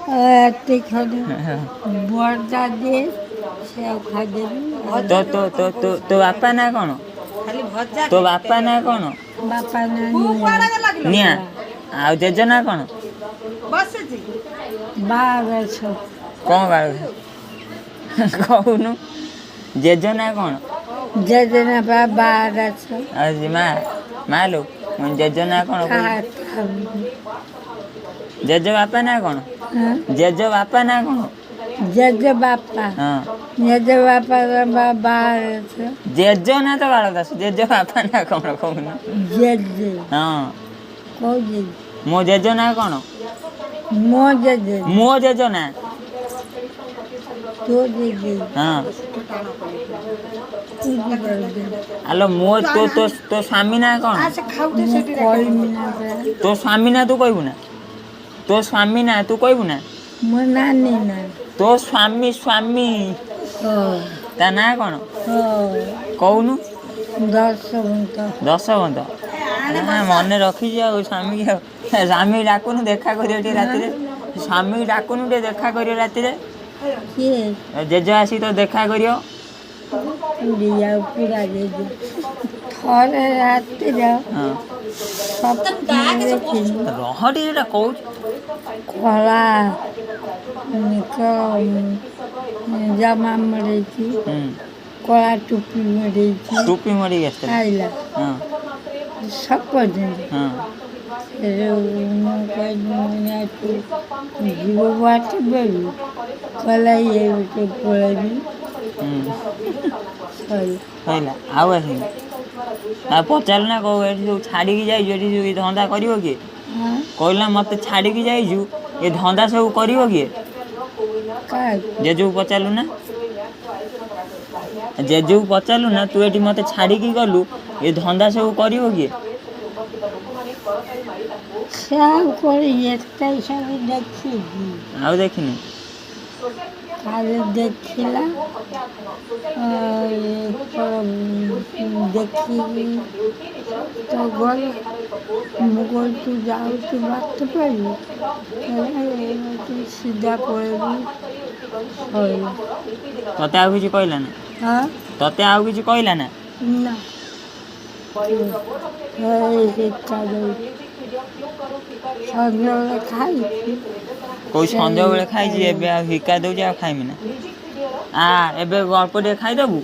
ଏତିକି ଖଣ୍ଡେ ବର୍ଦା ଦିଏ, ସେ ଖାଇଦେବି। ତୋ ତୋ ତୋ ତୋ ତୋ ବାପା ନାଁ କ'ଣ? ତୋ ବାପା ନାଁ କ'ଣ? ବାପା ନା ନିଆ। ଆଉ ଜେଜ ନାଁ କ'ଣ? 12। କ'ଣ ବାଳ କହୁନୁ, ଜେଜ ନାଁ କ'ଣ? ଜେଜେ ବା 12। ଆଉ ମା, ମା ଲୋ, ଜେଜ ନାଁ କ'ଣ? ଜେଜେ ବାପା ନାଁ କ'ଣ? ଜେଜ ବାପା ନାଁ କ'ଣ? ଜେଜେ ବାପା? ହଁ। ଜେଜେ ବାପା 12। ଜେଜ ନା ତ ବାଳଦାସ, ଜେଜ ବାପା ନାଁ କ'ଣ କହୁନୁ? ଜେଜେ? ହଁ। କୋଉ ଜେଜେ? ମୋ ଜେଜ ନାଁ କ'ଣ? ମୋ ଜେଜେ? ମୋ ଜେଜ ନାଁ। ତୋ ଜେଜେ? ହଁ। ତୁ ଯିବୁ। ଆଲୋ, ମୋ ତୋ ତୋ ତୋ ସ୍ୱାମୀ ନାଁ କ'ଣ? ମୁଁ କହିବି ନା ପରା। ତୋ ସ୍ୱାମୀ ନାଁ ତୁ କହିବୁ ନା? ତୋ ସ୍ୱାମୀ ନାଁ ତୁ କହିବୁ ନା? ମୋ ନାନୀ ନା। ତୋ ସ୍ୱାମୀ, ସ୍ୱାମୀ। ହଁ। ତା ନାଁ କ'ଣ? ହଁ। କହୁନୁ। ଦଶବନ୍ତ। ଦଶବନ୍ତ ନା, ମନେ ରଖିଛି। ଆଉ ସ୍ୱାମୀ, ଆଉ ସ୍ୱାମୀ ଡାକୁନୁ, ଦେଖା କରିବ ଟିକେ ରାତିରେ। ସ୍ୱାମୀ ଡାକୁନୁ, ଟିକେ ଦେଖା କରିବ ରାତିରେ। କିଏ? ଜେଜ ଆସିକି ତ ଦେଖା କରିବ। ପୁରୀ ଆଉ ପୁରା ଜେଜେ ଥରେ ରାତିରେ ହଁ। ସ୍ୱପ୍ନ ଦେଖିଲି। ରହ ଟିକେ, ଏଇଟା କହୁଛି। କଳା ଜାମା ମଡ଼େଇଛି, କଳା ଟୋପି ମଡ଼େଇଛି। ଟୋପି ମଡ଼ିକି ଆସିଥିଲା? ଆଇଲା। ହଁ। ସପନରେ। ମୁଁ କହିଲି, ତୁ ଯିବୁ ବାଟ ବେଳୁ? କହିଲା, ଇଏ ଗୋଟେ ପଳେଇବି। ସଇଲା। ସଇଲା, ଆଉ ଆସିନି? ଆଉ ପଚାରିଲୁ ନା, କହୁ ଏଠି ସବୁ ଛାଡ଼ିକି ଯାଇଛୁ, ଏଠି ସବୁ ଏ ଧନ୍ଦା କରିବ କିଏ? ହଁ। କହିଲା, ମୋତେ ଛାଡ଼ିକି ଯାଇଛୁ, ଏ ଧନ୍ଦା ସବୁ କରିବ କିଏ? କାହାକୁ? ଜେଜେକୁ ପଚାରିଲୁ ନା? ଜେଜେକୁ ପଚାରିଲୁ ନା, ତୁ ଏଠି ମୋତେ ଛାଡ଼ିକି ଗଲୁ, ଏ ଧନ୍ଦା ସବୁ କରିବ କିଏ? ସେ ଆଉ କ'ଣ ଏତେ ସବୁ ଦେଖିଛି? ଆଉ ଦେଖିନି? ଖାଲି ଦେଖିଲା, ଦେଖିକି ତ ଗଲା। ମୁଁ କହିଲି, ତୁ ଯାଉଛୁ ବାଟ ପାଇବୁ? କହିଲା, ଏଇ ବାଟେ ସିଧା ପଳେଇବୁ। ସଇଲା। ତତେ ଆଉ କିଛି କହିଲା ନା? ହଁ। ତତେ ଆଉ କିଛି କହିଲା ନା? ନା, ଏଇ ଶିକ୍ଷା ଦଉଛି। ସଞ୍ଜବେଳେ ଖାଇଛି। କୋଉ ସଞ୍ଜବେଳେ ଖାଇଛି? ଏବେ ଆଉ ହିକା ଦଉଛି, ଆଉ ଖାଇମି ନା? ଆ, ଏବେ ଅଳ୍ପ ଟିକେ ଖାଇଦବୁ।